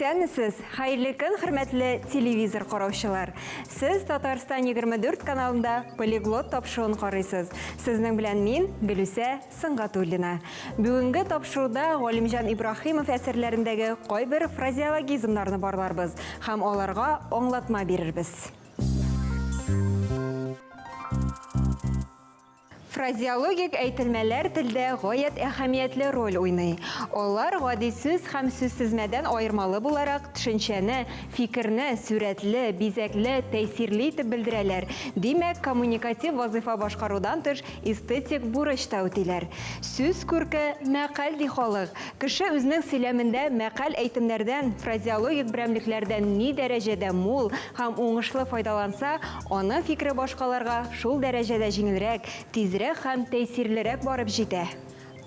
Исәнмесез! Хәерле көн, хөрмәтле телевизор караучылар! Сез Татарстан 24 каналында Полиглот тапшыруын карыйсыз. Сезнең белән мин, Гөлүсә Сөнгатуллина. Бүгенге тапшыруда Галимҗан Ибраһимов әсәрләрендәге кайбер фразеологизмнарны барларбыз һәм аларга аңлатма бирербез. Фразеологик әйтелмәләр телдә гаять әһәмиятле роль уйный. Алар, гади сүз һәм сүзтезмәдән аермалы буларак, төшенчәне, фикерне сурәтле, бизәкле, тәэсирле итеп белдерәләр, димәк, коммуникатив вазыйфа башкарудан тыш, эстетик бурыч та үтиләр. Сүз күрке, мәкаль, ди халык. Кеше үзенең сөйләмендә мәкаль-әйтемнәрдән, фразеологик берәмлекләрдән ни дәрәҗәдә мул һәм уңышлы файдаланса, аның фикере башкаларга шул дәрәҗәдә җиңелрәк, тизрәк һәм тәэсирлерәк барып җитә.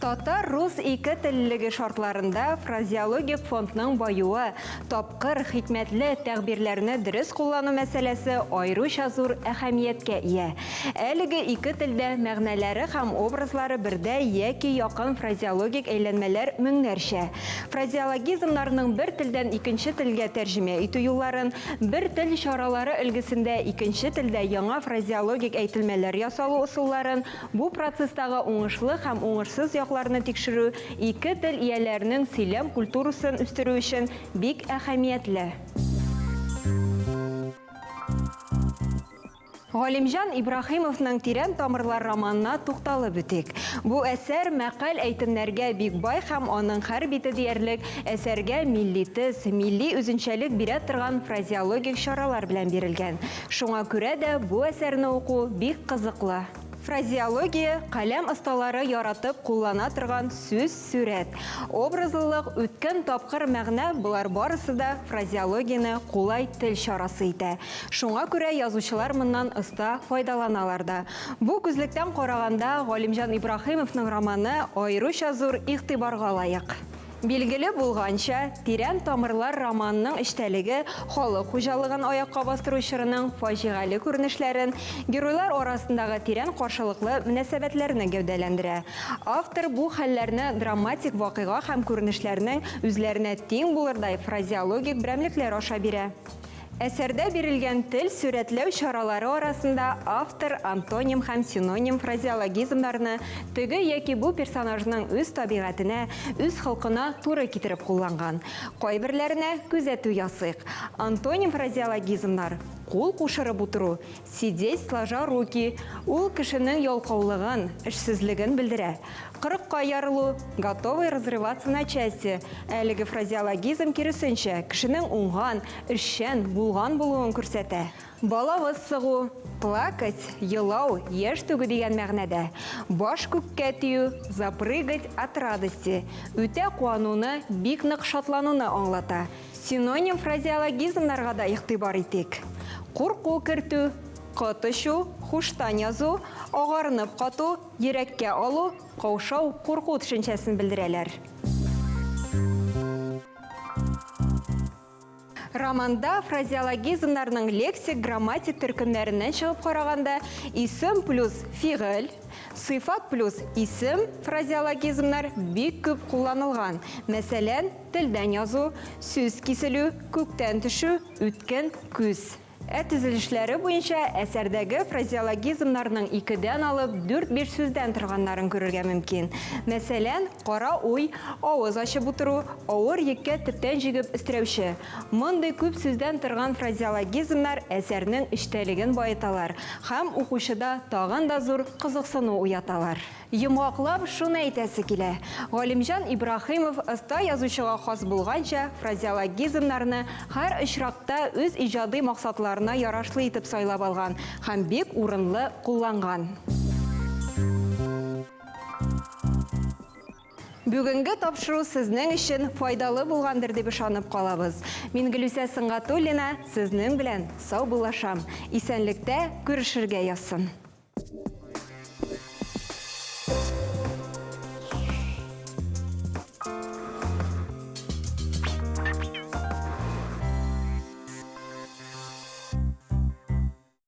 Татар-рус ике теллелеге шартларында фразеологик фондның баюы, тапкыр, хикмәтле тәгъбирләрне дөрес куллану мәсьәләсе аеруча зур әһәмияткә ия. Әлеге ике телдә мәгънәләре һәм образлары бердәй яки якын фразеологик әйләнмәләр меңнәрчә. Фразеологизмнарның бер телдән икенче телгә тәрҗемә итү юлларын, бер тел чаралары өлгесендә икенче телдә яңа фразеологик әйтелмәләр ясалу ысулларын, Бу процесстагы уңышлы һәм уңышсыз якларны тикшерү ике тел ияләренең сөйләм культурасын үстерү өчен бик әһәмиятле. Галимҗан Ибраһимовның Тирән тамырлар романына тукталып үтик. Бу әсәр мәкаль-әйтемнәргә бик бай һәм аның һәр бите диярлек әсәргә милли төс, милли үзенчәлек бирә торган фразеологик чаралар белән бирелгән. Шуңа күрә дә бу әсәрне уку бик кызыклы. Фразеология, каләм осталары яратып куллана торган сүз, сурәт. Образлылык, үткен, тапкыр мәгънә, болар барысы да фразеологияне кулай тел чарасы итә. Шуңа күрә язучылар моннан оста файдаланалар да. Бу күзлектән караганда, Галимҗан Ибраһимовның романы аеруча зур игътибарга лаек. Билгеле булганча, Тирән тамырлар романының эчтәлеге халык хуҗалыгын аякка бастыру чорының фаҗигале күренешләрен, геройлар арасындагы тирән каршылыклы мөнәсәбәтләрне гәүдәләндерә. Автор бу хәлләрне драматик вакыйга һәм күренешләрнең үзләренә тиң булырдай фразеологик берәмлекләр аша бирә. Әсәрдә бирелгән тел сурәтләү чаралары арасында автор антоним һәм синоним фразеологизмнарны теге яки бу персонажның үз табигатенә, үз холкына туры китереп кулланган. Кайберләренә күзәтү ясыйк. Антоним фразеологизмнар, кул кушырып утыру, сидеть сложа руки, ул кешенең ялкаулыгын, эшсезлеген белдерә. Кырыкка ярылу, готовый разрываться на части, әлеге фразеологизм, киресенчә, кешенең уңган, эшчән, булган булуын күрсәтә. Балавыз сыгу, плакать, елау, яшь түгү дигән мәгънәдә. Баш күккә тию, запрыгать от радости, үтә куануны, бик нык шатлануны аңлата. Синоним фразеологизмнарга да игътибар итик. Курку кертү, кот очу, хуштан язу, агарынып кату, Йөрәккә алу, каушау, курку төшенчәсен белдерәләр. Романда фразеологизмнарның лексик-грамматик төркемнәреннән чыгып караганда, исем плюс фигыль, сыйфат плюс исем фразеологизмнар бик күп кулланылган. Мәсәлән, телдән язу, сүз киселү, күктән төшү, үткен күз. Ә төзелешләре буенча әсәрдәге фразеологизмнарның икедән алып дүрт-биш сүздән торганнарын күрергә мөмкин. Мәсәлән, кара уй, авыз ачып утыру, авыр йөккә төптән җигеп өстерәүче. Мондый күп сүздән торган фразеологизмнар әсәрнең эчтәлеген баеталар һәм укучыда тагын да зур кызыксыну уяталар. Йомгаклап шуны әйтәсе килә, Галимҗан Ибраһимов оста язучыга хас булганча, фразеологизмнарны һәр очракта үз иҗади максатларына ярашлы итеп сайлап алган һәм бик урынлы кулланган. Бүгенге тапшыру сезнең өчен файдалы булгандыр дип ышанып калабыз. Мин Гөлүсә Сөнгатуллина сезнең белән саубуллашам. Исәнлектә күрешергә язсын.